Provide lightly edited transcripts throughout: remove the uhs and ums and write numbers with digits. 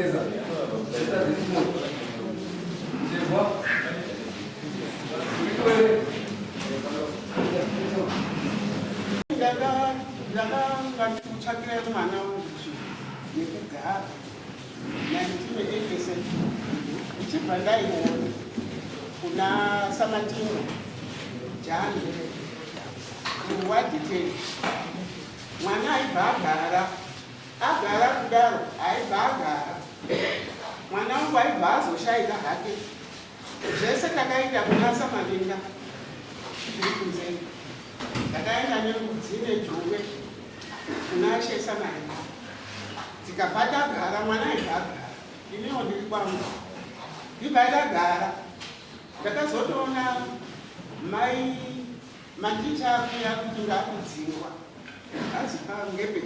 Muteza. Mutezwa. Ndakanga ndikutsvakira mwana wangu yekugara 1987 ndichibva ndaiona kuna Samatingo Jani kuwadhiteni mwana aibva agara agara kudaro aibva agara mwana wangu aibva azoshaika hake zvese takaita kuna Samavinga zviri kunzeni ndakaenda nembudzi nejongwe kuna She Samaringa tikabva tagara mwana aibva agara iniwo ndiri kwangu ndibva ndagara ndakazotoona mai maticha akuya kuti ndakudzingwa hanzi pangepe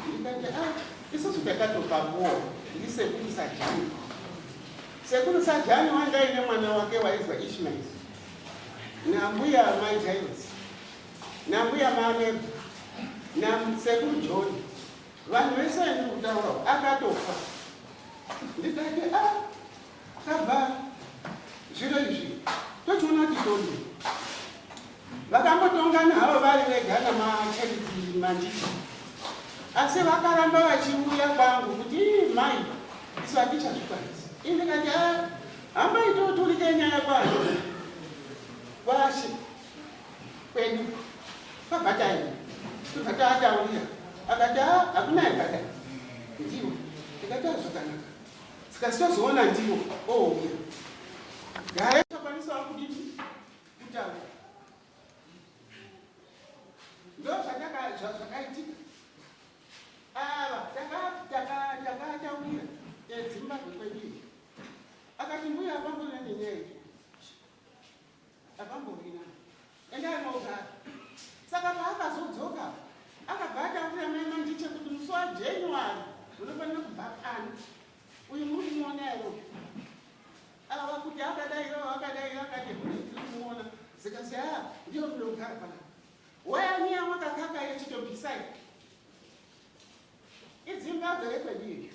ndikati a ah, isusu takatopapuwa ndisekuru sajani sekuru sajani wandaine mwana wake waizwa ishmael nambuya mai jairos nambuya maamebha nasekuru john vanhu vese vandiri kutaura akatofa ndikati a ah, tabva zviro izvi tochiona kuti todi vakambotongana havo vari vega namacharity mandichi asi vakaramba vachiuya kwangu kuti mai isu hatichazvikwanisi ini ndikati a ah, hambai toturike nyaya kwani kwashe kwedu kwabva taenda tobva taataurira akati a ah, hakuna yakadai ndiwo ndikati azvakanaka saka sitozoona ndiwo ouya gaya tokwanisawo kudini kutaura ndo zvakaitika ava takataurira edzimbabwe kwedu iyi akati mbuya apamborina nenyaya iyi apamborina ende anogara saka paakazodzoka akabva ataurira mai mandiche kuti musi wajanuary munofanira kubva pano uyu muri kumuona here uyu ava kuti akadai ava akadai akati kune tiri kumuona zikasi a ndiyo mude kugara pana waya miya makakaka iyo chitobvisai idzimbabwe rekwedu iyo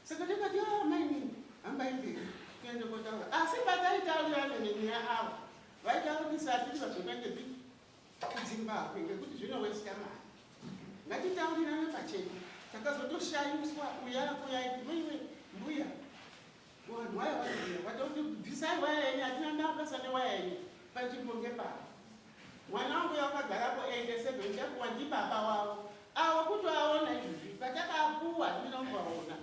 saka tikati a ah, mainini hambai mberi tiende kotaura asi pataitaurirana nenyaya avo vaitaura kuti satiri vazotange kudzimbabwe ngekuti zvinowesita mari ngatitaurirane pachena takazotoshayiswa uya kuya maiwe mbuya vanhu waya vanouya vatoti bvisai waya yenyu hatina ndabasa newaya yenyu panzvimbo ngepapa mwana wangu uya wakagarapo 87 chakuwa ndibaba wavo avo kutoaona izvozvi patakapuwa ndinokuvaona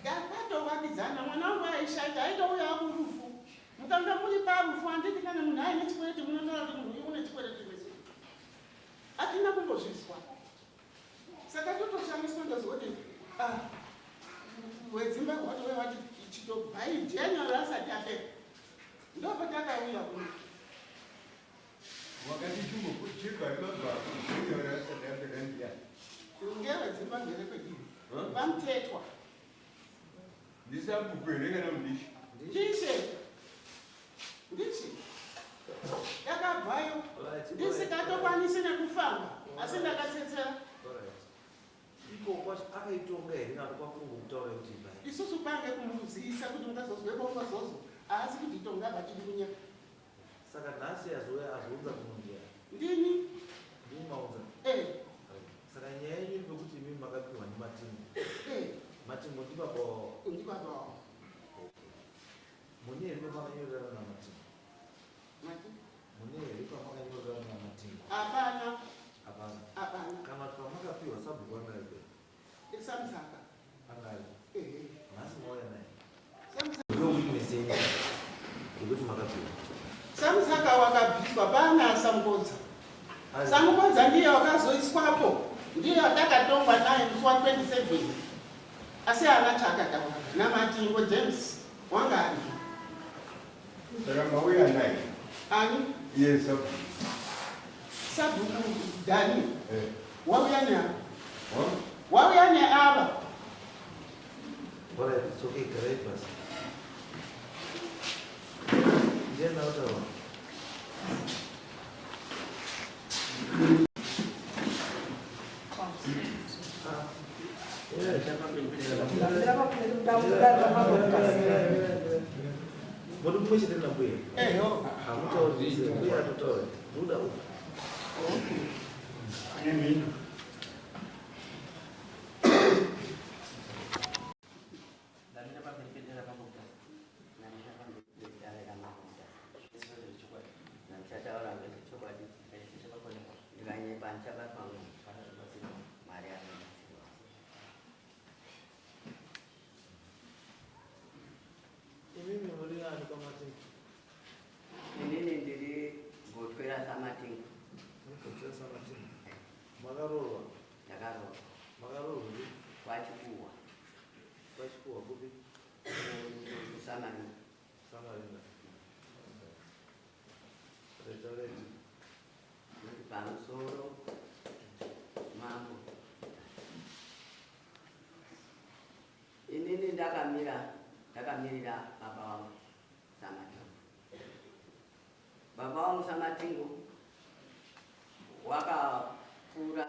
Takatovakidzana mwana wangu aishanda aitouya kurufu mukanga muri parufu handiti kana munhu aine chikwereti munotaura kuti munhu uyu une chikwereti nesu hatina kumbozvizwa saka totoshamiswa ndoziva kuti ah, wedzimba watouya wati chitobvai january asati apera ndopatakauya kuno Wakati chimbo chibva ibaba kunyora asati apera ndiani? Ngewedzimba ngerekwedii? VaMtetwa. Ndisabhuku here kana mudishe? Ndishe. Ndishe. Yakabvayo. Ndisikatokwanisi nekufamba asi ndakatsetsera. Iko kwacho akaitonga here kana kwakungokutaura kuti ibvai? Isusu kwange kumuzivisa kuti mukazozwe bongo zozo haasi kutitonga vachiri kunyepa. Saka nhasi azouya azounza kuno ndiani? Ndini. Ndini maunza? Eh. Saka nyaya yenyu iri pekuti imimi makapiwa ndiMatingo. Eh. Matingo ndibaba wavo. Ndibaba wavo. Okay. Mune here pamakanyorerana naMatingo? Mati? Mune here pamakanyorerana naMatingo? Hapana. Hapana. Hapana. Kana kuti pamakapiwa sabhuku anga aripo? Samsaka. Anga aripo. Eh. Nhasi mauya naye. Samsaka. Ndiyo witness yenyu yekuti makapiwa. Samsaka wakabviswa pana Samkodza. Samkodza ndiye wakazoiswapo. Ndiye watakatongwa naye musi wa 27. Asi haana chaakataura. NaMatingo James wanga aripo. Saka mauya naye. Ani? Iye sabhuku. Sabhuku Dani. Eh. Wauya neava. Wauya neava. Alright, it's okay, garai pasi. Ndiani autaura? Muri mumwe chete nambuya? Eho. Hamutauri mbuya atotaura. Buda uku. Ane mhino. Ndamira pamberi pedera pambo kutasa. Ndamira pamberi pedera ramambo kutasa. Zvese zvechokwadi. Ndichataura ngezvechokwadi. Ndichabakonekwa. Ndikanyepa ndichabatwa Kana zvibatsiro. Mwari anobatsira. Imimi muri ani kwaMatingo? Inini ndiri gotwe raSamatingo. Gotwe raSamatingo. Makaroorwa? Ndakaroorwa. Makaroorwa kupi? KwaChikuwa. KwaChikuwa kupi? KuSamarinda. Samarinda. Reta reti. Ndiri pamusoro mambo. Inini ndakamira ndakamirira baba wangu Samatingo. Baba wangu Samatingo wakakura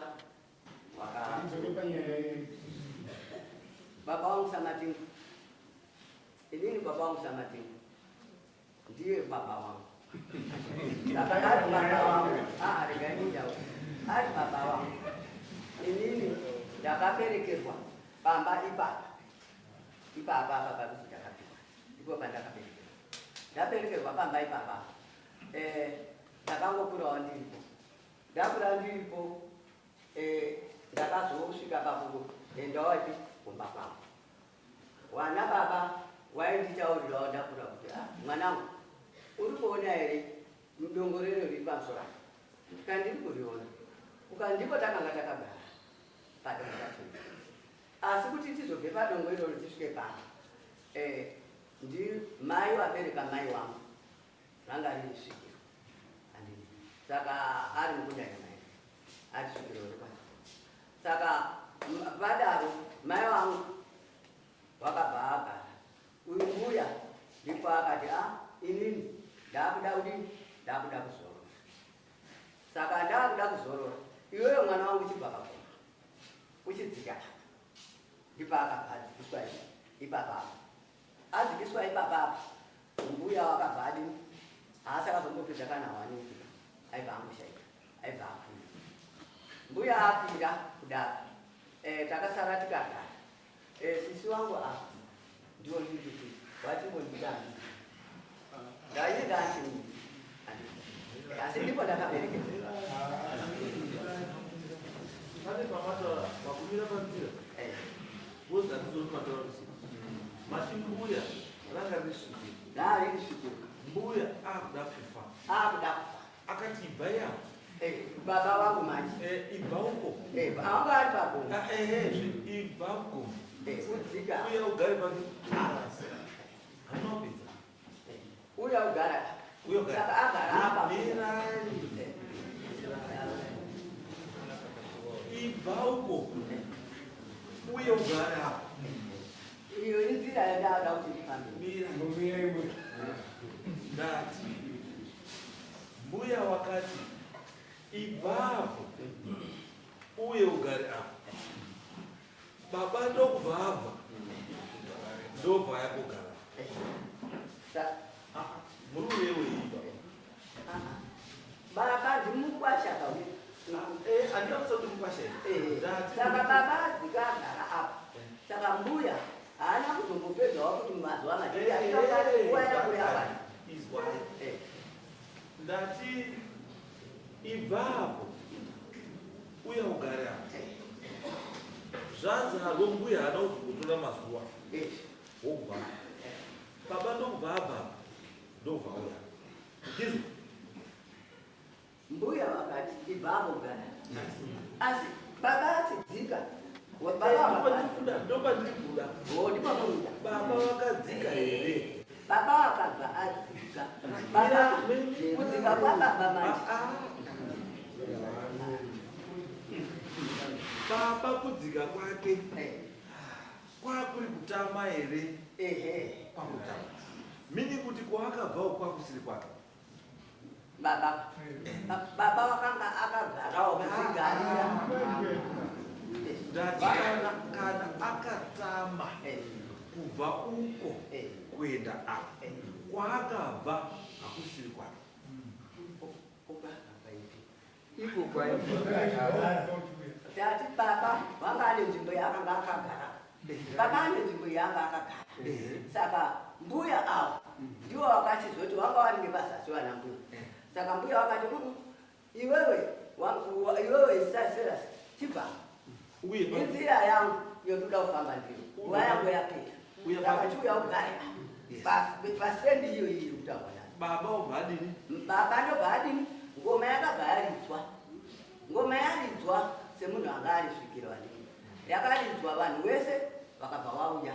waka Ndidzoke panyaya baba wangu Samatingo. Inini baba wangu Samatingo ndiye baba wangu. Saka ari baba wangu, ah, regai nditaure. Ari baba wangu. Inini ndakaberekerwa pamba ipapa. Ipapa apa pakuti ndakapihwa. Ndipo pandakaberekerwa. Ndaberekerwa pamba ipapa. Eh, ndakangokurawo ndiripo. Ndakura ndiripo, eh, ndakazosvika pakuendawo ipi kumba kwangu. Wana baba wainditaurirawo ndakura kuti, ah, mwanangu, uri kuona here mudongorero riri pamusoro apa? Ndikati ndiri kuriona. Uka ndipo takanga takagara padongo racho. Asi kuti tizobve padongo iroro tisvike pano, eh, ndi mai vabereka mai wangu ranga riri svikiro. Handiti. Saka ari mukundanya mai ari svikiro rekwacho. Saka vadaro mai vangu wakabva agara. Uyu mbuya ndipo akati, ah, inini ndakuda kudini? Ndakuda kuzorora. Saka ndakuda kuzorora. Iwewe mwana wangu chibva pakoma. Uchidzika. Ndipo akabva adzikiswa ipapa. Adzikiswa ipapa. Mbuya wakabva adini? Haasi akazombopedza kana waniki. Aibva angoshaika. Aibva akwira. Mbuya akwira kudaro. Eh, takasara tikagara. Eh, sisi wangu apa ndiwo ndikuti wachimbonditambira. Ndaine ndachimudzi. Asi ndipo ndakaberekerwa. Pane pamataura makumira panzira. Eh, Because handizoti mataura kuti mati mbuya ranga riri svikiro. Rari svikiro. Mbuya akuda kufa. Akuda kufa. Akati ibva yapo. Eh, baba vangu manje. Eh, ibva uko. Eh, anga ari pagomo. Ah, ehezve ibva uko. Eh, udzika. Uya ugare paki. Hamuna kupedza. Eh, uya ugara. Uya ugare. Saka agara apa. Mirai. Eh, Ibva uko. Uye ugare apa. Iyo inzira yandada kuti ndifambe. Mira. Ngomira imwe. Ndati mbuya wakati ibvapo uye ugare apa. Baba ndokubva abva ndobva yakugara. Eh, sa- Muri uye weiba. ah, ah. Baba ndimukwasha kauya. Eh, handina kusati mukwasha Eh, here. Ndati saka baba adzika agara apa. Saka mbuya haana kuzombopedzawo kuti mazuva mazhinji nguva yakuya apa. Izwai. Eh, Ndati ibvapo uye ugare apa. eh, Zvanzi harwo mbuya haana kuzombotora mazuva eh. wobva. Baba ndokubva abva ndobva auya. Ndizvo. Mbuya vakati ibvapo ugara. Asi baba achidzika. Baba vakati Ndopandiri kuda. oh, ndipo muda. Baba vakadzika here? Baba vakabva adzika. Baba kudzika kwababa manje. Ah, Baba kudzika kwake Eh, kwakuri kutama here? ehe. Kwakutama. Mini kuti kwaakabvawo kwakusiri kwake. Baba baba vakanga akagarawo kudzigarira. Ndati kana kana akatama kubva uko kuenda apa, kwaakabva hakusiri kwake. Iko tati baba vanga ane nzvimbo yaakanga akagara. Baba ane nzvimbo yaanga akagara. Saka mbuya avo ndivo vakachizoti vanga vari ngepazasi vana mbuya. Saka mbuya vakati, iwewe wangu- iwewe Silas, chibva Uye inzira yangu yotoda kufamba ndiyo, nguva yangu yapera." Uye Saka chiuya ugare pastendi iyo iri kutaurwa nayo. Baba obva adini? Baba ndobva adini? Ngoma yakabva yaridzwa. Ngoma yaridzwa semunhu anga arisvikiro andii, yakaridzwa, vanhu vese vakabva vauya.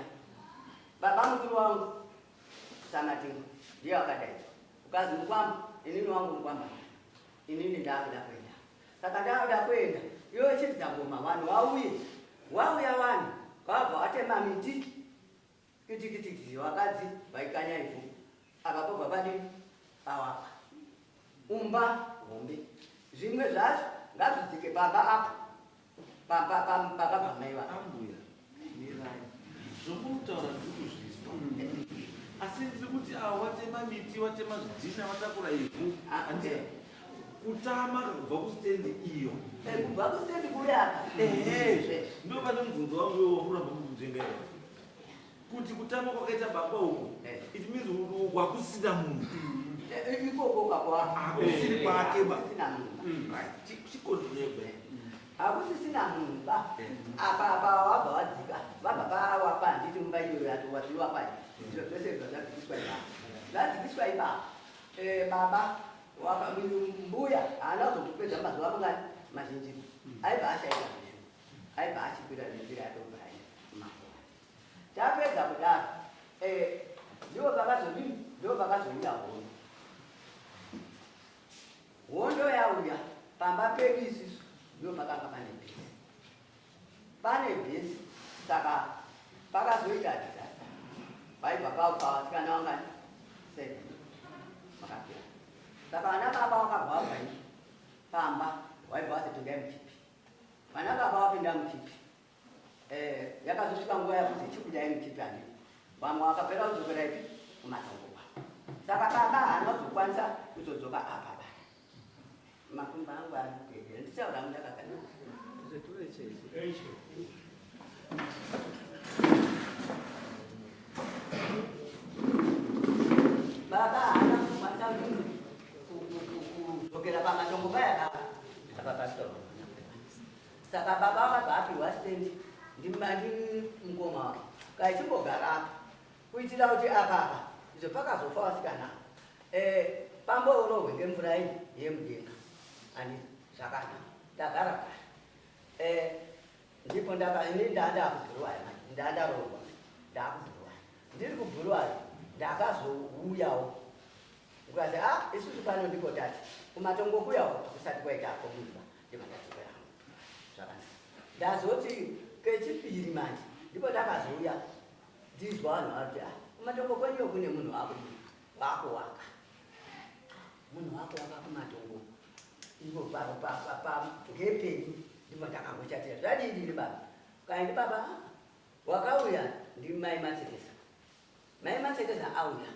Baba mukuru wangu Samatingo ndiye akadaidzwa, ukazi, "Mukwamba, inini wangu mukwamba, inini ndaakuda kuenda." Saka ndaakuda kuenda, iwe chiridza ngoma, vanhu vauye. Wauya vanhu, vabva vatema miti kitikitikiti, vakadzi vaikanya ivhu apa, pobva padini, pawakwa umba hombe. Zvimwe zvacho ngazvidzike pamba apa pakabva mai vako. Ambuya, mirai. Zvomurikutaura ndiri kuzvizwa, asi ndiri kuti ava watema miti, watema zvidhina, watakura ivhu. Ah, Handiti? Kutama kubva kustendi iyo. Kubva kustendi kuyaka. Ehe, ndo pane mubvunzo wangu iwo wakuramba mukunzvenga iyo, kuti kutama kwakaita baba uku, it means uku hakusina munhu. Ikoko kakwa. Hakusiri kwake ba. Hakusisina munhu. Right, chikonzerwe. Hakusisina munhu ba. Apa apa wabva wadzika, vabva pawapa, handiti? Mumba iyoyo yatowazviwapa, zviro zvese bva zvadzikiswa ipapo, zvadzikiswa ipapo. Baba mbuya haana kuzotopedza mazuva mangani mazhinji, aibva ashaika zvishu, aibva achikwira nenzira yake kubva aenda kumakore. Tapedza kudaro, ndivo pakazodini, ndo pakazouya hondo. Hondo yauya pamba pedu isusu, ndo pakanga pane bhesi, pane bhesi. Saka pakazoita disaster, paibva paufa vasikana vangani? Seven vakapera. Saka vana baba vakabva vabva pamba, waibva wazi, "Pindai mukipi." Vana baba vapinda mukipi, yakazosvika nguva yekuti chibudai mukipi, handii? Vamwe vakapera kudzokera ipi? Kumatongo kwavo. Saka baba haana kuzokwanisa kuzodzoka apa. Ba makumba angu ari kugegera, ndichaura mundakagara. Eish. Baba haana kukwanisa kudzokera pamatongo paya baba apa pastor. Saka baba vakabva apiwa stendi ndimukoma wake, kaichimbogara apa kuitira kuti apapa izvo pakazofa vasikana pamborohwe ngemvura iyi yemudenga, handi? Zvakanaka, ndagara gara. Ndipo ndaka ini ndaanda kuBhuluwayo manje, ndaandaroorwa, ndakuBhuluwayo. Ndiri kuBhuluwayo ndakazouyawo, ukazi, "A, isusu pano ndiko tati kumatongo kuyawo kusati kwaitako munhu." Ndibva ndadzokera zvakanaka. Ndazoti kechipiri manje ndipo ndakazouya ndizwa vanhu vari kuti, "Ah, kumatongo kwenyuyo kune munhu wakudii, wakuwaka, munhu wakuwaka kumatongo ivo ngepenyu." Ndipo ndakangochatira, "Zvadidini baba?" Kaindi baba, "Ah, wakauya ndimai Matsekesa." Mai Matsekesa auya,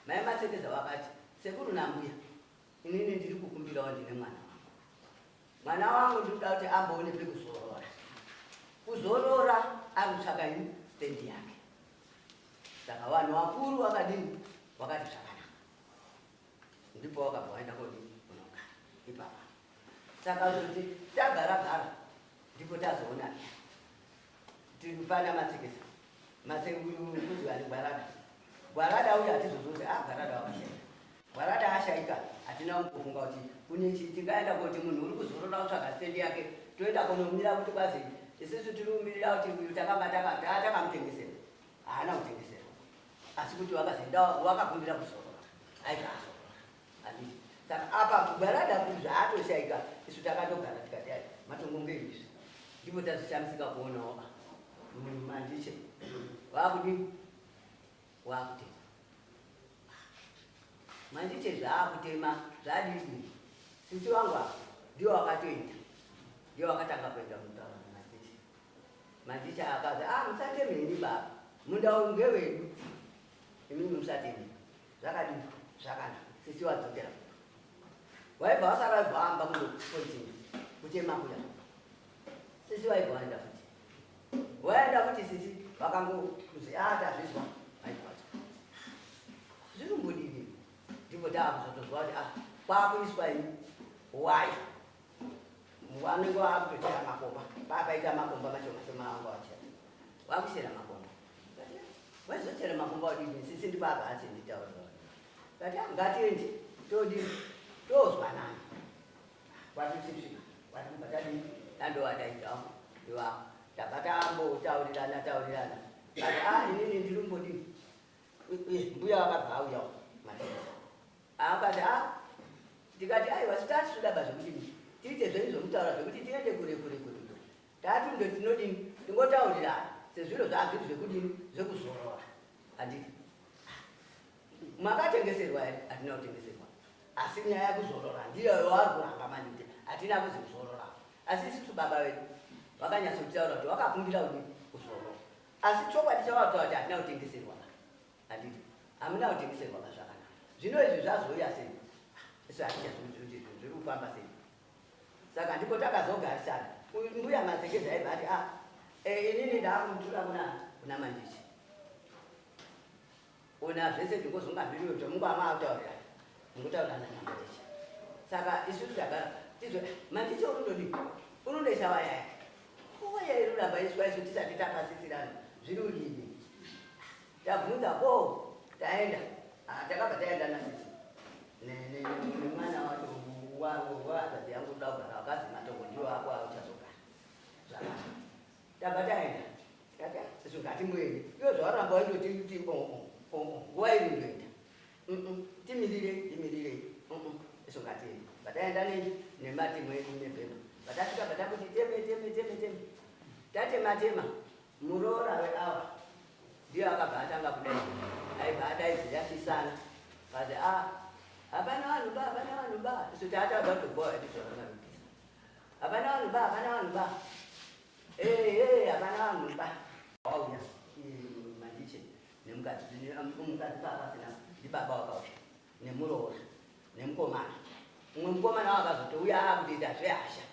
mai Matsekesa wakati, "Sekuru nambuya, inini ndiri kukumbirawo, ndine mwana wangu, mwana wangu ndikuda kuti amboone pekuzorora, kuzorora ari kutsvaka ini stendi yake." Saka vanhu vakuru vakadini? Wakati zvakanaka. Ndipo wakabva waenda kodini? Kunogara ipapa. Saka kuti tagara gara, ndipo tazoona tiri pana Matsekesa, kuzi ani, Gwarada. Gwarada uyu hatizozoti a Gwarada wakashaika. Gwarada ashaika, hatina kumbofunga kuti kune chii tingaenda koti munhu uri kuzorora kutsvaga stendi yake, toenda kunomira kuti kwazi isusu tiri kumirira kuti uyu takanga takamutengesera. Haana kutengesera, asi kuti wakazoenda wakakumbira kuzorora, aibva azorora, handiti? Saka apa Gwarada kuti zvaatoshaika, isu takatogara tikati, "Ai, matongo ngeizvi." Ndipo tazishamisika kuonawo Mandiche wakudini, wakutema. Mandiche zvaakutema zvadidi, sisi wangu apa ndiwo wakatoenda, ndiwo wakatanga kuenda mutaura Mandiche. Mandicha akazi, ah, musateme ini baba, munda uyu ngewedu, imimi musateme. Zvakadini? Zvakanaka. Sisi wadzokera. Waibva wasara waibva waamba kundokontinyu kutema kuya. Sisi waibva waenda futi. Waenda futi sisi vakangokuzi, ah, tazvizwa. Waibva wadzoka. Zvinombodini? Ndipo taakuzotozwa kuti ah, kwakuiswa ini waya. Vanenge vakutochera makomba. Papaita makomba mashoma shoma anga vachera. Vakuchera makomba. Vaizochera makomba wadini? Sisi ndibaba achi nditaura. Kati ngatiende todini? Tozwanana. Kwatichisvika. Kwatibva tadini? Tandovadaidzawo. Iva tabva tambotaurirana taurirana. Kati ah inini ndiri kumbodini? Mbuya vakabva auyawo matenda. Akati ah ndikati aiwa titasuda ba zvekudini tiite zvenyu zvokutaura zvekuti tiende kure kure kure kure. Tati ndo tinodini tingotaurirana sezviro zvazviri zvekudini zvekuzorora. Handiti makatengeserwa here? Hatina kutengeserwa. Asi nyaya yekuzorora ndiyo yavari kuramba manje kuti hatina kuzi kuzorora. Asi isusu baba vedu vakanyatsokutaura kuti vakakumbira kudini kuzorora. Asi chokwadi chavataura kuti hatina kutengeserwa ba. Handiti hamuna kutengeserwa ba zvakanaka. Zvino izvi zvazouya sei? Isu hatichazivi kuti zvinhu zviri kufamba sei. Saka ndipo takazogarisana. Uyu mbuya Mazegeza aibva ati ah inini ndakumutura kuna Mandichi. Ona zvese ndingozonga zviriyo zvamungava makutaurirana. Mungotaurirana naMandichi. Saka isusu tagara tizwe Mandichi unondodii? Unondoisa waya yake. Waya iri kuramba iswa isu tisati tapasisirana. Zviri udini? Tabvunza ko taenda. Ah, takabva taenda nasisi. Nemwana wacho wahanzvadzi yangu kuda kugara wakazi matongo ndiwo ako auchazogara. Zvakanaka. Tabva taenda. Tikati ah, isu ngatimboende. Iwe zvawaramba waindoti kuti oh oh oh nguva iri ndoenda. Timirire timirire. Isu ngatiende. Bataenda nematemo edu nebhemba. Batasvika batakuti teme teme teme teme. Tatema tema. Muroora weawa ndiye akabva atanga kudaidza. Aibva adaidzira sisana. Kazi ah hapana vanhu ba hapana vanhu ba. Isu tatabva kutobhowa tizoona mabikisa. Hapana vanhu ba hapana vanhu ba. Eh eh hapana vanhu ba. Wauya Mandiche nemukadzi mukadzi paapasina ndibaba wakauya nemuroora nemukomana. Umwe mukomana wakazotouya akutoita zvehasha.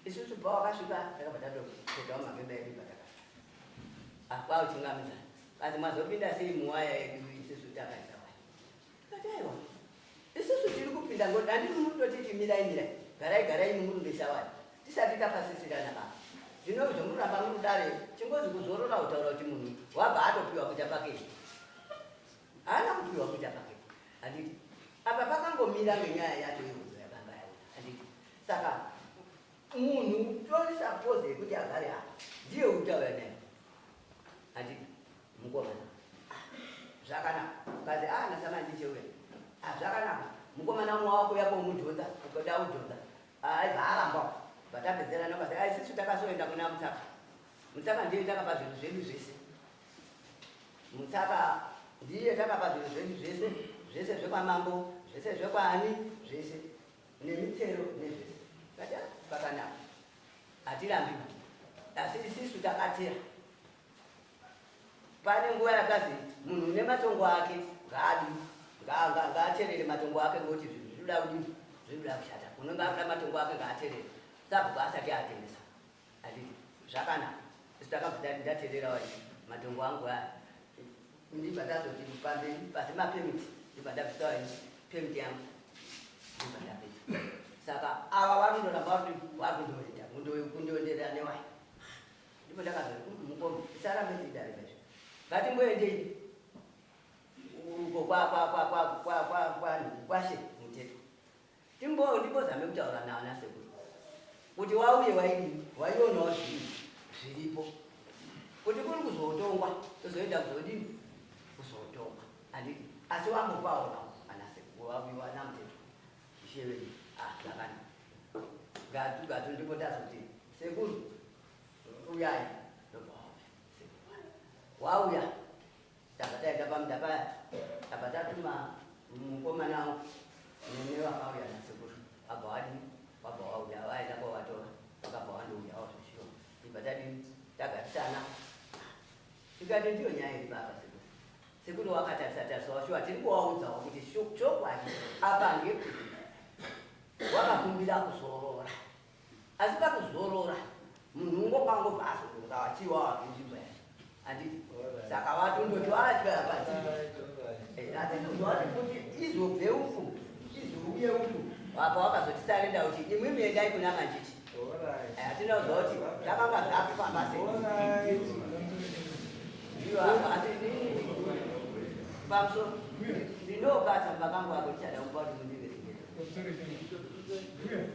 Isusu pa wakasvika takabva tatopetawo mabhemba edu patakasvika. Ah, kwauchingamidzana. Kazi mazopinda sei muwaya yedu isusu takaisa waya. Tikati aiwa. Isusu tiri kupinda ngoti handiti murikutotiti mirai mirai. Garai garai imi murundisa waya. Tisati tapasisirana baba. Zvino zvomuramba murudare chingozi kuzorora kutaura kuti munhu wabva atopiwa kuita pake. Haana kupiwa kuita pake. Handiti. Apa pakangomira ngenyaya yacho iyoyo yakanga yauya. Handiti. Saka munhu tori suppose yekuti agare apa ndiye uchauya naye. Handiti. Mukomana. Zvakanaka. Kazi ah nasamandiche uya. Ah zvakanaka. Mukomana umwe wako uya komudhonza, ukoda kudhonza. Aibva aramba. Vatapedzerana kazi ah isusu takazoenda kuna Mutsaka. Mutsaka ndiye takapa zvinhu zvedu zvese. Mutsaka ndiye takapa zvinhu zvedu zvese, zvese zvekwamambo, zvese zvekwaani, zvese nemitsero nezvese. Kati ah pakanaka. Hatirambi. Asi isisu takatera. Pane nguva yakazi munhu une matongo ake ngaadi ngaaterere matongo ake ngokuti zvinhu zvinoda kudini zvinoda kushata. Unonge akuda matongo ake ngaaterere. Sabhuku asati atengesa. Handiti zvakanaka. Isu takabva ndaterera wani matongo angu aya. Ndibva ndazoti pamberi pasi mapemiti ndibva ndabvisa wani pemiti yangu. Ndibva ndapedza. Saka ava varikundoramba vari kundoenda kundoenderera newaya. Ndipo ndakazoti mukoma tisarambe tichidare izvi. Ngatimboendei uko kwashe Muteto. Ndimbozame kutaura naana sekuru kuti wauye waidini waionawo zvinhu zviripo kuti kuri kuzotongwa tozoenda kuzodini kuzotongwa handiti asi wambopaonawo ana sekuru wauyiwa naMuteto ishe vedu ah zvakanaka gatu gatu ndipo ndazoti sekuru uyai ndobva wauya sekuru wauya tabva taenda pamunda paya tabva tatuma mukomana wangu nene vakauya nasekuru vabva vadini vabva vauya vaenda kwavatora vakabva vandouyawo zveshuwa ndibva tadini Tagarisana tikati ndiyo nyaya iri baba sekuru. Sekuru wakatarisa tarisa washuwa tiri kuwaudzawo kuti chokwadi apa ngekuti wakakumbira kuzorora asi pakuzorora munhu ungokangobva azorora wachiwa wake nzvimbo yacho handiti saka watondoti watya pasi hatizozwa kuti izobve uku izouye uku apa wakazotisarenda kuti imwimwi endai kuna Manjichi. Hatina kuziva kuti zvakanga zvakufamba sei iyo apa asi pamusoro ndinobata mubakangu ako ndichada kupa kuti mundiverengere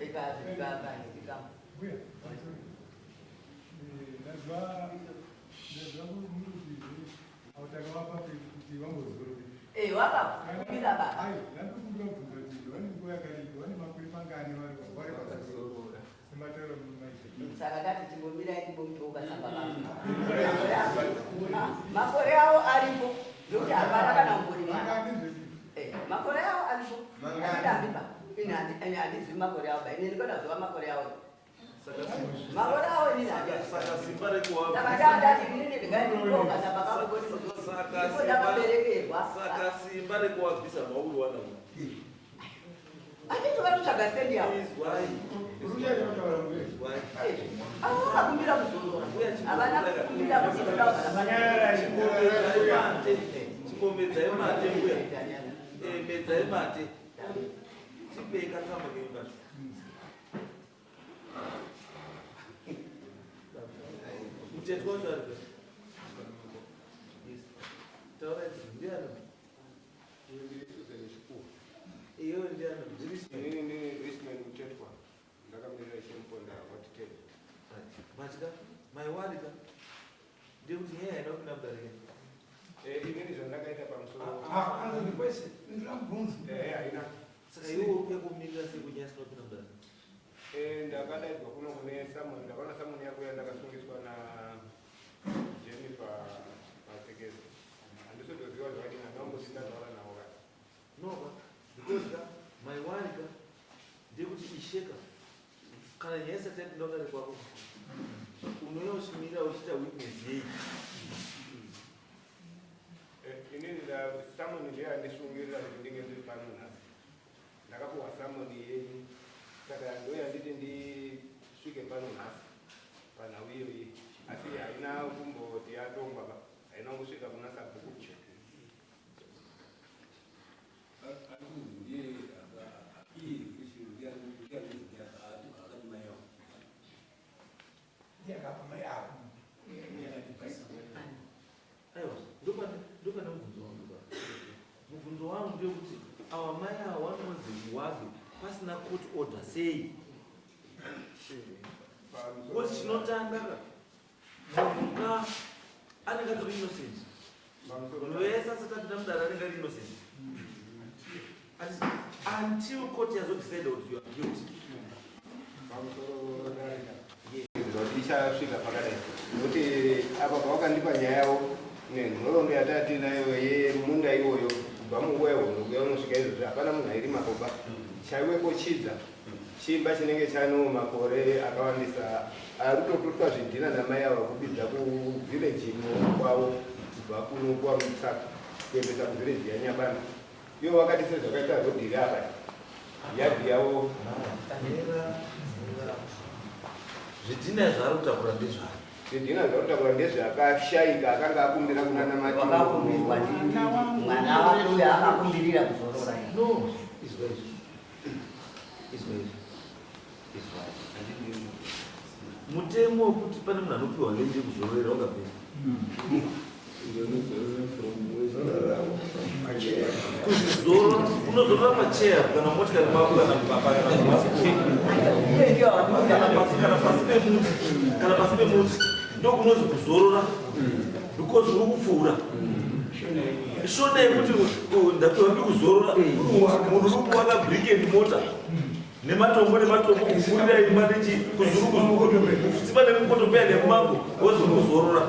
ikamu. Eh, wakakumbira baba. Saka tati timbomirai timbomutoka samba baba. Makore avo aripo nokuti hapana kana umbori mwana. Makore avo aripo. Handidambi ba. Ini handizivi makore avo ba. Ini ndikoda kuziva makore avo. Makore avo inini handizivi. Saka simba rekuwa Saka ndandati inini ndingaitoka samba kangu kuti Saka ndipo simba ndakaberekerwa. Saka simba rekuwabvisa mauri wana. Handiti vari kutsvaga stendi yavo. Izwai. Izwai. Avo vakakumbira kuzorora. Havana kukumbira kuti ndoda kugara panapa. Chimbomedzai mate. Chimbomedzai mate mbuya. Medzai mate. Tipei katsamba kenyu kacho. Mutetwa wacho ari kupi? Yes. Taurai ndiani? Iwe ndiani? Ndiri Inini ndini Richman Mutetwa, ndakamirira Chimponda ward 10. But ka, my worry ka, ndekuti nyaya haina kupinda mudare. Inini zvandakaita pamusoro Answer the question. Ndinamubvunzo. Haina. Saka iwe uri kuuya kumirira sei kunyaya isina kupinda mudare? Ndakadaidzwa kuno kune summon, ndakaona summon yako yandakasungiswa na Jennifer Matsekezi. Handisi kutoziva zvakadini, handamboti ndataura navo kani. No ka, because ka, my worry ka, ndekuti isheka, kana nyaya isati yapinda mudare kwako, unouya uchimirira uchiita witness yei? Inini summon ndiyo yandisungirira kuti ndinge ndiri pano nhasi. Ndakapuwa summon yenyu, saka ndo yanditi ndisvike pano nhasi panhau iyoyi, asi haina kumboti yatongwa ba, haina kusvika kuna sabhuku. Ari kunzi ndiye iye ndiye anonzi akati mai avo. Ndiye akapa mai avo. Aiwa, ndopane mubvunzo wangu pa. Mubvunzo wangu ndewekuti ava mai ava vanonzi wabve pasina court order sei? Because chinotanga ka, munhu ka anenge atori innocent. Munhu wese asati apinda mudare anenge ari innocent until court yazodecide kuti you are guilty. Pamusoro darika kuti ichasvika pakadai, nokuti apa pavakandipa nyaya yavo nenhoroondo yatati nayo yemunda iwoyo kubva munguva yehondo kuya unosvika izvozvi, hapana munhu airimapo ba. Chaiwepo chidza chimba chinenge chano makore akawandisa, ari kutotutwa zvidhina namai ava kubidza kuvhireji kwavo kubva kuno kwaMutsaka kuendesa kuvhireji yaNyabanda. Ivo vakati sezvakaita rodhi iri apa, yadhi yavo. Zvidhina zvaari kutakura ndezvaari? Zvidhina zvaari kutakura ndezveakashaika akanga akumbira kuna namati. Wakakumbirwa ndi mwana wake uyo akakumbirira kuzorora. No, izwa izvi, izwa izvi, izwa izvi. Mutemo wekuti pane munhu anopiwa land yekuzororera wakabvira kuzorora, unozorora pacheya kana motikari mako kana mupapa kana mubhasikoro Iye ndiyo kana pasi, kana pasi pemuti, kana pasi pemuti ndokunonzi kuzorora, because uri kupfuura. Shona yekuti ndapiwa ndikuzorora, munhu uri kuvaka brick and mortar nematombo nematombo, kupfurira imba nechi kuzuru kutsiba nemukotopeya nemumango, wozi uri kuzorora.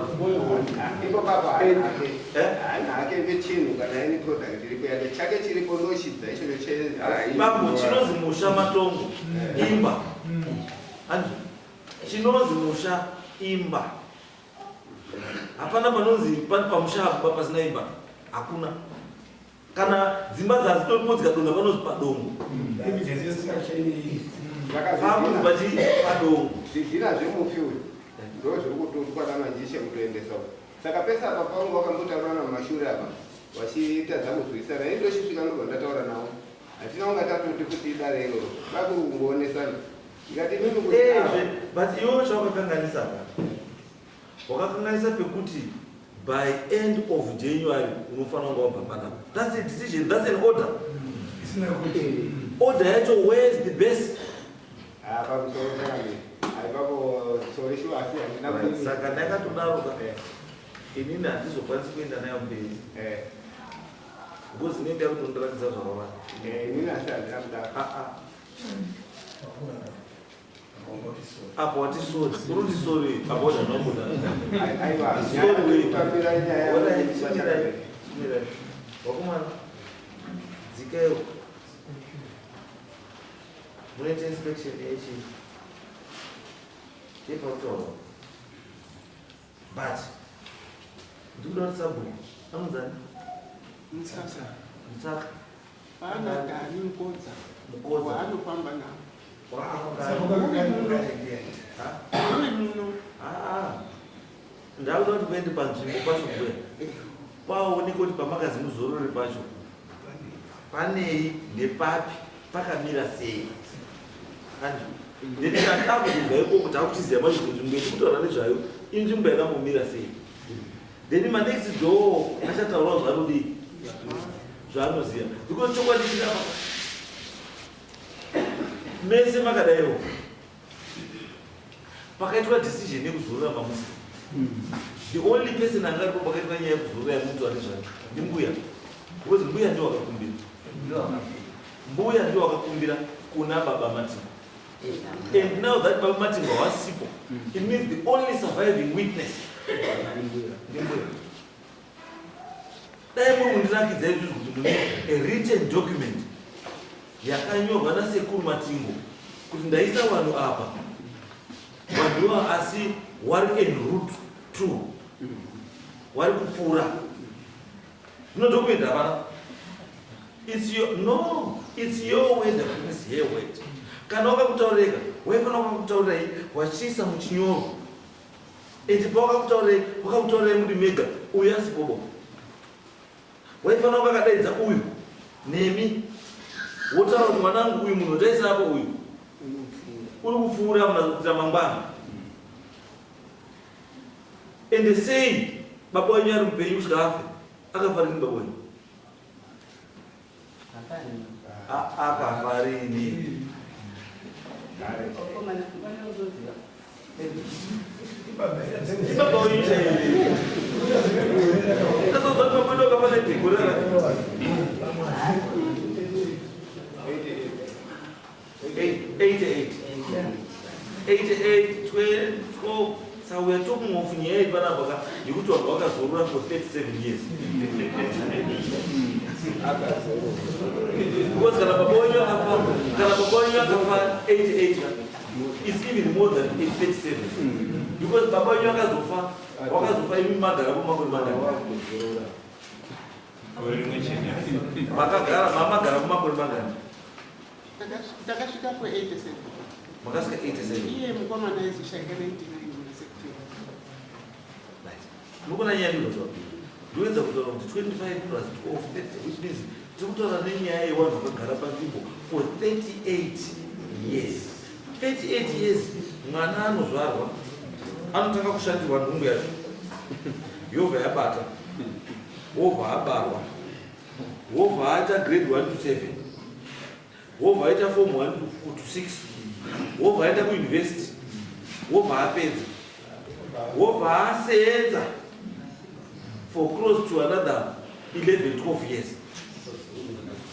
Ipo papo haana hake. Eh? Haana hake ngechinhu kana any product iripo yake, chake chiripo ndochidza ichocho. Bambo, chinonzi musha matongo, imba. Hanzi chinonzi musha imba. Hapana panonzi pani pamusha apa pasina imba, hakuna. Kana dzimba dzadzitoripo dzikadonha panonzi padongo. Pakunzi pachi padongo. Zvidhina zvemufi uyu ndo zviri kutotwa namanjishe kutoendesa uku. Saka pese apa pavanga vakambotaurana mumashure apa vachitadza kuzwisana, ini ndochisvika ndobva ndataura navo. Hatina kunga tatoti kuti idare iroro, bakuri kungoonesana. Ndikati imimi kuti Ezve, but iwewe chawakakanganisa ka, wakakanganisa pekuti by end of January unofanira kunga wabva panapa. That's a decision, that's an order. Order yacho, where's the base? Ah, pamusoro chakamira aipapo sorry sure, asi handina Right, saka ndakatodaro ka, inini handizokwanisi kuenda nayo mberi because inenge yakutondiratidza zvakawanda. Inini asi handina kudaro. Ah, ah. Apa wati sorry, uri kuti sorry apa wazvanobuda. Aiwa, Sorry, wait. kutambira nyaya. Alright, chimirai, chimirai. Vakomana, dzikaiwo. Munoita inspection yechi yepakutaura, but ndikuda kuti sabhuku anonzani? Mutsaka. Mutsaka. Pana Dani Mukodza. Mukodza. Waanofamba navo. Waanofamba. Uri muno. Ndakuda kuti kuende panzvimbo pacho kuya paoneke kuti pamakazi muzorore pacho panei, nepapi, pakamira sei. Andi then takakuzobva ikoko takuchiziva manje kuti nzvimbo yekutaura nezvayo inzvimbo yakambomira sei. Then manext door achataurawo zvaanodii, zvaanoziva, because chokwadi chiri apa, mese makadaiwo pakaitwa decision yekuzorora mamusi, the only person anga aripo pakaitwa nyaya yekuzorora yemuntu ane zvayo ndimbuya, because mbuya ndio wakakumbira, mbuya ndio wakakumbira kuna baba Matingo. And now that baba Matingo hawasipo, it means the only surviving witness ndimbuya. Dai muri kundirakidza izvizvi kuti mune a written document yakanyorwa nasekuru Matingo kuti ndaisa vanhu apa, vanhu ivava asi wari en route to wari kupfuura zvino, document hapana. It's your, no, it's your word against her word. Kana wakakutaureka, waifanira wakakutaurirai wachiisa muchinyorwa. And pawakakutaurirai, wakakutaurirai muri mega, uyu asipobo. Waifanira kunge akadaidza uyu nemi, wotaura kuti mwanangu uyu, munhu wataisa apa uyu uri kupfuura kuita mangwana. Ende sei baba wenyu ari mupenyu kusvika afe? Akafa rini baba wenyu? Akafa rini? Baba wenyu chaiye. Tasozati baba wedu akafa negore rakati 88, 88, 12, 12. So we are talking of nyaya iri panapa ka yekuti vanhu vakazorora for 37 years, because kana baba wenyu akafa 88, it's even more than 37, because baba wenyu akazofa, wakazofa imi magarapo makore mangani? Makagara, mamagara kumakore mangani? Takasvika ku87. Makasvika 87. Iye mukomana aizoshaika 99 muna September. Right. Mukuona nyaya ndinotaura, ndoedza kutaura kuti 25 plus 12, 30, which means tiri kutaura nenyaya yevanhu vakagara panzvimbo for 38 years. 38 years, mwana anozvarwa anotanga kushandirwa nhumbu yacho yobva yabata, wobva abarwa, wobva aita grade 1 to 7, wobva aita form 1 to 6, wobva aenda kuuniversity, wobva apedza, wobva aseedza for close to another 11, 12 years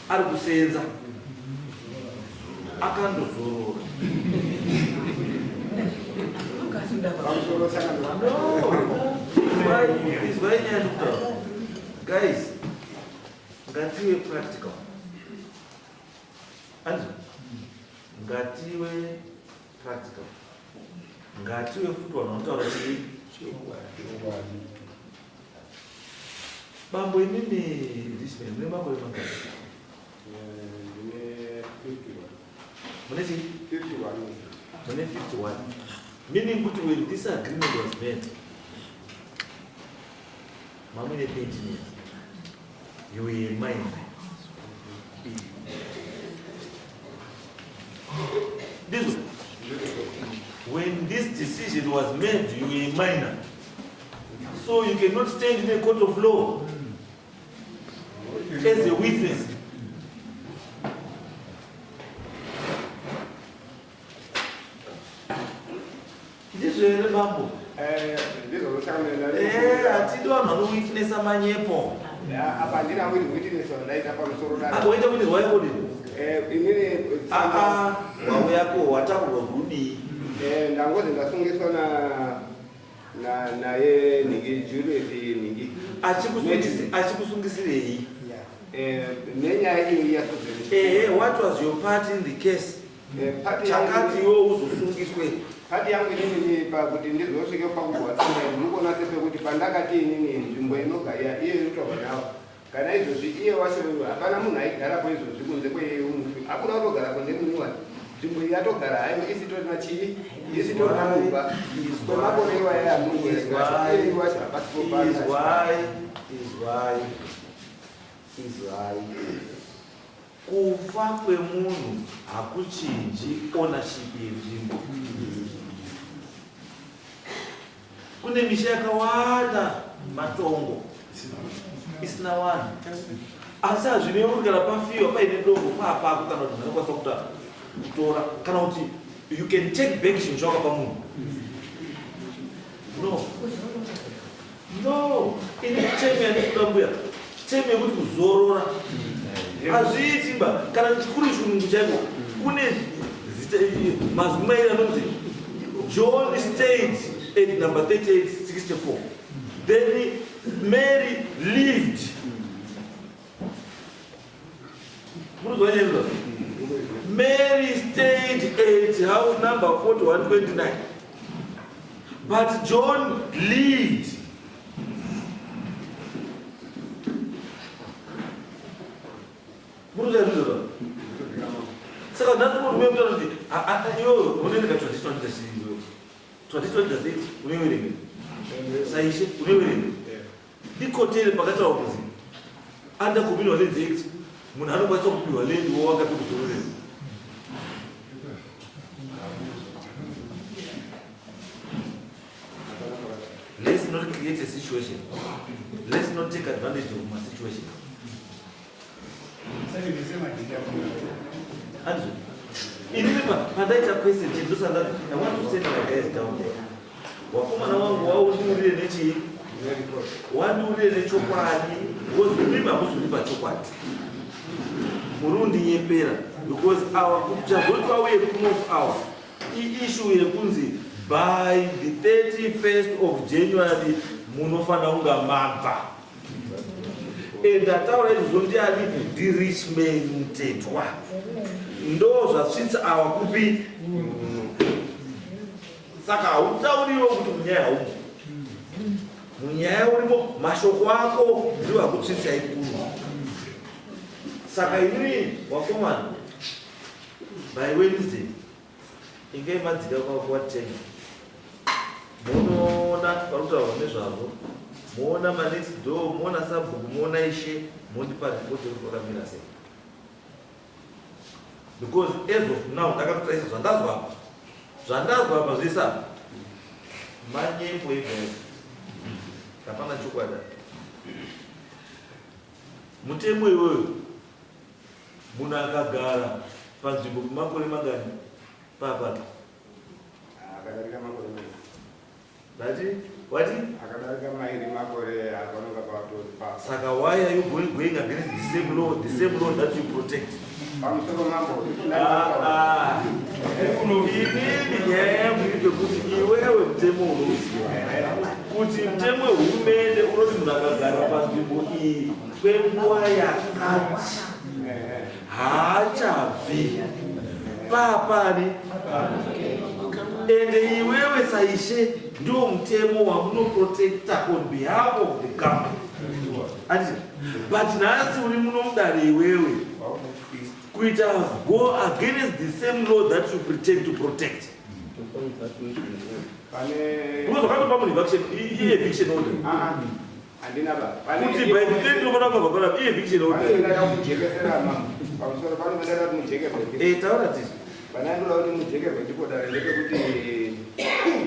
ari kuseenza, akandozorora. Pamusoro saka. No, izwai nyaya ndikutaura, guys, ngative practical. Anzi ngative practical, ngative futi vanhu vanotaura chii. Bambo imimi Richman mune makore mangani? Ndine 51. Mune chii? 51. Mune 51. Meaning kuti when this agreement was made, mamune 13 years. You were a minor. Ndizvo. When this decision was made, you were a minor. So you cannot stand in a court of law as a witness. Ndizvo here bambo? Ndizvo zvosakamira. Hatidi vanhu vanowitnessa manyepo. Apa handina witness wandaita pamusoro dare. Waita witness wayako dini? Inini Aa, wauyako watakurwa kudii? Ndangozi ndasungiswa na naye nhingi Juliet nhingi. Achikusungisirei? Nenyaya iyi yaSozevi. Ehe, what was your part in the case? Part yangu Chakati iwe uzosungiswe. Part yangu inini pakuti ndizosvike pakugowa tsamba iyi, murikuona sepekuti pandakati inini nzvimbo inogaya iye inotorwa nawo. Kana izvozvi iye wacho hapana munhu aigarapo izvozvi kunze kweiye mufi. Hakuna kutogara kunze munyuwani. Nzvimbo iyi yatogara hayo isitorina chii? Isitorina mumba. Kwemakore iwaya amuri kuverenga. Iye wacho hapasipo pano. Izwai, izwai, izwai. Kufa kwemunhu hakuchinji ownership yenzvimbo. Kune misha yakawanda matongo isina vanhu, asi hazvinevi kuti kana pafiwa paine dongo paapako, kana kuti munhu anokwanisa kuta kutora, kana kuti you can take back chinhu chawakapa munhu. No, no, ini term yandikuda mbuya, term yekuti kuzorora hazviiti ba. Kana chikuru chirungu chaiko kune mazwi mairi anonzi John stayed at number 3864, then Mary lived. Munozwa nyaya? Mary stayed at house number 4129, but John lived. Munozwa izvozvo? Saka nhasi munhu uye kuti iwewe unoeneka 2020 unoiverenga saishe, unoiverenga ikotere pakataura kunzi under Communal Lands Act munhu anokwanisa kupiwa land wo wakapi kuzororera. Let's not create a situation, let's not take advantage of my situation. Andrew, inini pandaita question chindosanda, I want to send my guys down there. Wakomana wangu waundiurire nechii, wandiurire nechokwadi, because imimi hamuzondipa chokwadi, muri kundinyepera, because awa chazoti vauye kuno awa iissue yekunzi by the 31st of January munofanira kunga mabva. And ataura izvozvo ndiani? NdiRichman Mutetwa. Ndo zvasvitsa awa kupi. Saka hautauriwo kuti munyaya haumo, munyaya urimo, mashoko ako ndiwo akutsvitsai kuno. Saka inini wakomana, by Wednesday inge madzika kwatenga, munoona vari kutaurwa nezvazvo, muona manext door, muona sabhuku, muona ishe, mondipa ripoti yekuti kwakamira sei, because as of now ndakatotarisa zvandazwa apa, zvandazwa apa zvese apa manyepo ega ega, hapana chokwadi. Mutemo iwoyo, munhu akagara panzvimbo kwemakore mangani papapa? Akadarika makore mairi. Vati wati? Akadarika mairi makore apanonga patori pa. Saka why are you going against the same law, the same law that you protect? Pamusoro mambo. Ah, ah. Inini nyaya yangu iri pekuti iwewe mutemo unouziva kuti mutemo wehurumende unoti munhu akagara panzvimbo iyi kwenguva yakati haachabvi papani. Ende iwewe saishe Ndiwo mutemo wamunoprotecta on behalf of the government. Ati, but nhasi uri muno mudare iwewe kuita go against the same law that you pretend to protect. Pane Because wakatopa munhu eviction, i-eviction order. Ah, handina ba. Pane Kuti by the time tinofanira kubva panapa, i-eviction Pane order. ndada kujekesera mama. Pamusoro pano ndada kuti mujekerwe. Eh, taura tisu. Pana ndoda kuti mujekerwe ndipo dare ndepekuti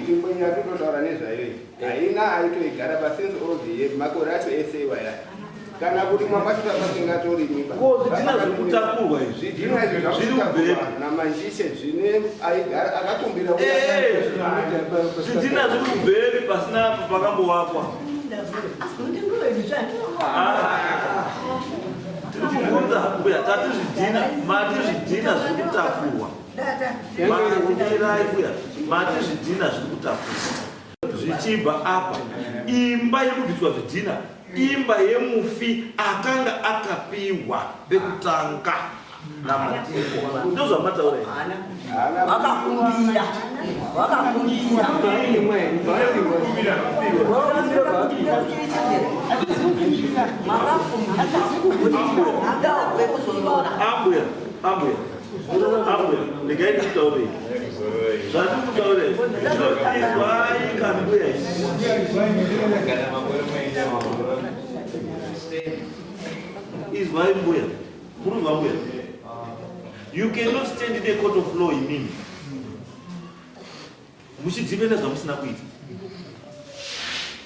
nzvimbo yatinotaura nezvayo iyi haina aitoigara pa since all the years makore acho ese iwaya kana kurimwa kwacho pasingatorimi ba. Ko zvidhina zviri kutakurwa izvi. Zvidhina izvi Zviri zvakutakurwa kubvepi? namanjishe zvine aigara akakumbira Eh, zvidhina zviri kubvepi pasina pakambowakwa. Tiri kubvunza mbuya, tati zvidhina, mati zvidhina zviri kutakurwa. Matirai mbuya, mati zvidhina zviri kutakurwa. Zvichibva apa, imba yekubviswa zvidhina, imba yemufi akanga akapiwa pekutanga naMatingwa. Ndozvamataura here? Wakakumbira, wakakumbira. Ambuya, ambuya, ambuya, regai ndikutaurei. Zvandikutaurei, izwai kani mbuya izvi. Izwai mbuya, murikuzwa mbuya? You cannot stand in a court of law imimi muchidhifenda zvamusina kuita.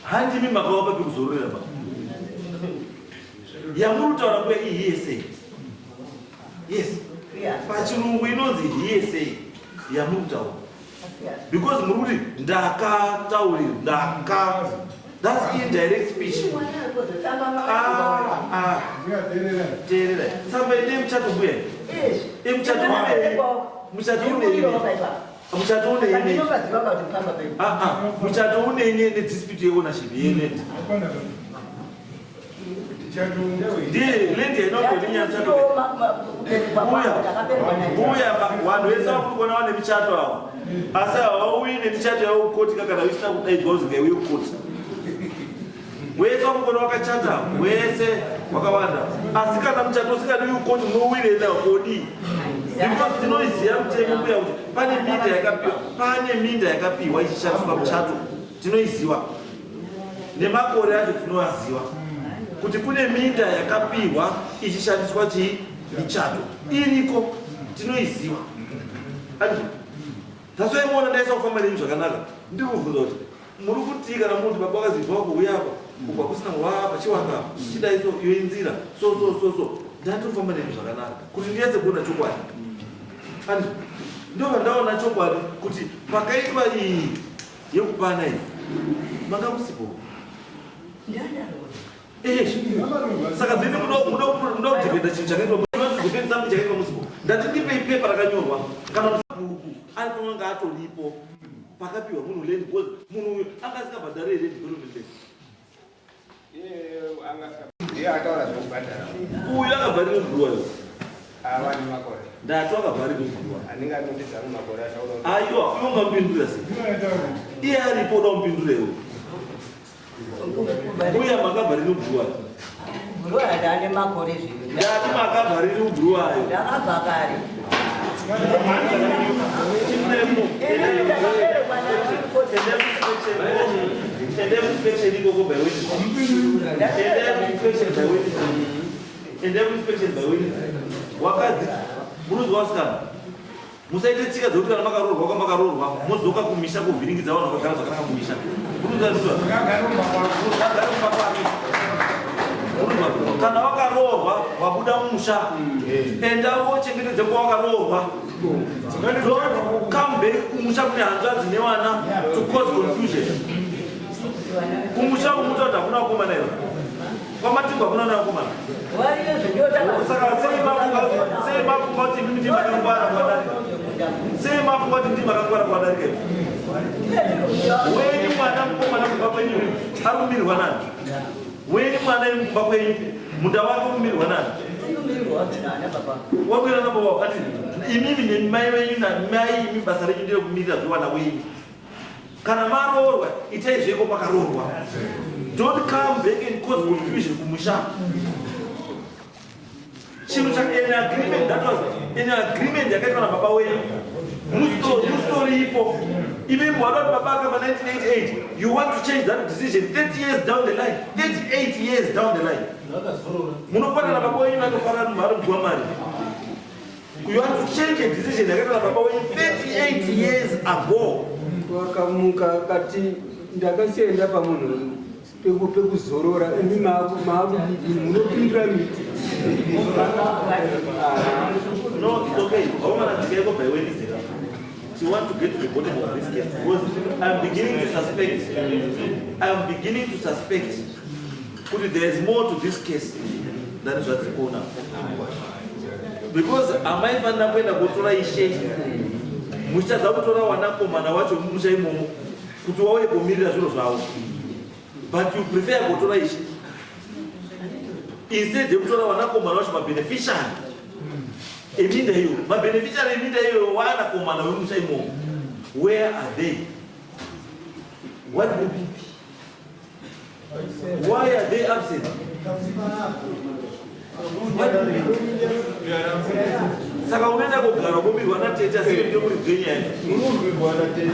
Handimi makawapa pekuzororera ba. Yamuri kutaura mbuya iyi hearsay. Yes. Pachirungu inonzi hearsay yamuri kutaura. Because muri kuti ndakataurira, ndaka. That's indirect speech. Ah, ah. Teerera. Tsamba ine muchato mbuya. Muchato unei? Muchato unei? Muchato unei? Ah, ah. Muchato unei nedispute yeownership yeland? Ndiye land yainogoninya muchato. Mbuya, mbuya, vanhu vese vakuri kuona vane michato avo. Asi havauyi nemichato yavo kukoti kana usina kudaidzwa kuzi ngaiuye kukoti. Wese wakugona wakachata, wese wakawanda. Asi kana muchato usingadiwi kukoti munowirei nawo kodii? Because tinoiziva mutemo mbuya kuti pane minda yakapiwa, pane minda yakapiwa ichishandiswa muchato. Tinoiziva. Nemakore acho tinoaziva. Kuti kune minda yakapiwa ichishandiswa chii? Michato. Iriko. Tinoiziva. Andizvo? That's why muona ndaisa kufamba nemi zvakanaka. Ndiri kubvunza kuti muri kutii kana muri kuti baba vakazibva kuuya apa uku hakusina wapa chiwaka apa chidai so iyo inzira so so so so ndati kufamba nemi zvakanaka kuti ndinyatse kuona chokwadi. Andizvo? Ndobva ndaona chokwadi kuti pakaitwa iyi yekupana iyi manga musipo. Eh, saka then muda kudefenda chinhu chakaitwa, muda kudefenda something chakaitwa musipo. Ndati ndipei pepa rakanyorwa kana kuti sabhuku aifanira kunge atoripo pakapiwa munhu land because munhu uyu anga asingabhadhari here development land. Ndiye ataura zvekubhadhara. Uyu akabva rini kubhuwa iwe? Ava nemakore. Ndati akabva rini kubhuwa. Anenge anondidza mumakore achaura kuti Aiwa, iwe ungamupindura sei? Iye aripo uda kumupindura iwe. Uya makabva rini kubhuwa? Bhuruwa ndane makore zvino. Ndati makabva rini kubhuwayo? Ndakabva kare. Chimuremo. Ende inspection ikoko by Wednesday. Ende inspection by Wednesday. Ende inspection by Wednesday. Wakadzi munozwa vasikana. Musaite tsika dzekuti kana makaroorwa kwamakaroorwa modzoka kumisha kuvhiringidza vanhu vakagara zvakanaka mumisha. Munozwa ndizvo? Agare kumba kwake. Munozwa? Kana wakaroorwa wabuda mumusha enda wochengetedze kwawakaroorwa. Don't come back kumusha kune hanzvadzi nevana to cause confusion. Kumusha umuta kuti hakuna vakomana here? KwaMatingwa hakuna vana vakomana. Saka sei mafunga sei mafunga kuti imimi ndimi makangwara kuvadarika? Sei mafunga kuti ndimi makangwara kuvadarika imi? Wenyu mwana mukomana kumba kwenyu ari kumirirwa nani? Wenyu mwana imi kumba kwenyu munda wake ukumirirwa nani? Wakwira nababa wako ati imimi nemai venyu namai imi basa renyu nderekumirira zvevana wenyu. Kana maroorwa, itai zveko makaroorwa. Don't come back and cause confusion kumusha. Chinhu cha an agreement that was an agreement yakaitwa nababa wenyu. Mustoripo. Imi mwana kuti baba akafa 1988, you want to change that decision 30 years down the line, 38 years down the line. Munokwana nababa wenyu vanofara vari mugwa mari. You want to change a decision yakaitwa nababa wenyu 38 years ago. Wakamuka akati ndakasienda pamunhu pekuzorora, imi maakudini munopindura miti. No, it's okay. Vakomana, dzikaiko by Wednesday. We want to get to the bottom of this case because I'm beginning to suspect. I'm beginning to suspect kuti there is more to this case than zvatiri kuona. Because amaifanira kuenda kotora ishe, muchitadza kutora wanakomana wacho mumusha imomo kuti wauye kumirira zviro zvavo, but you prefer kutora ishe instead yekutora wanakomana wacho, mabeneficiary eminda iyoyo. Mabeneficiary eminda iyoyo wanakomana wemusha imomo, where are they? What will be? Why are they absent? What will be? Saka unoenda kugara kumirwa natete, asi ndiyo muridzi wenyaya. Munorwirwa natete.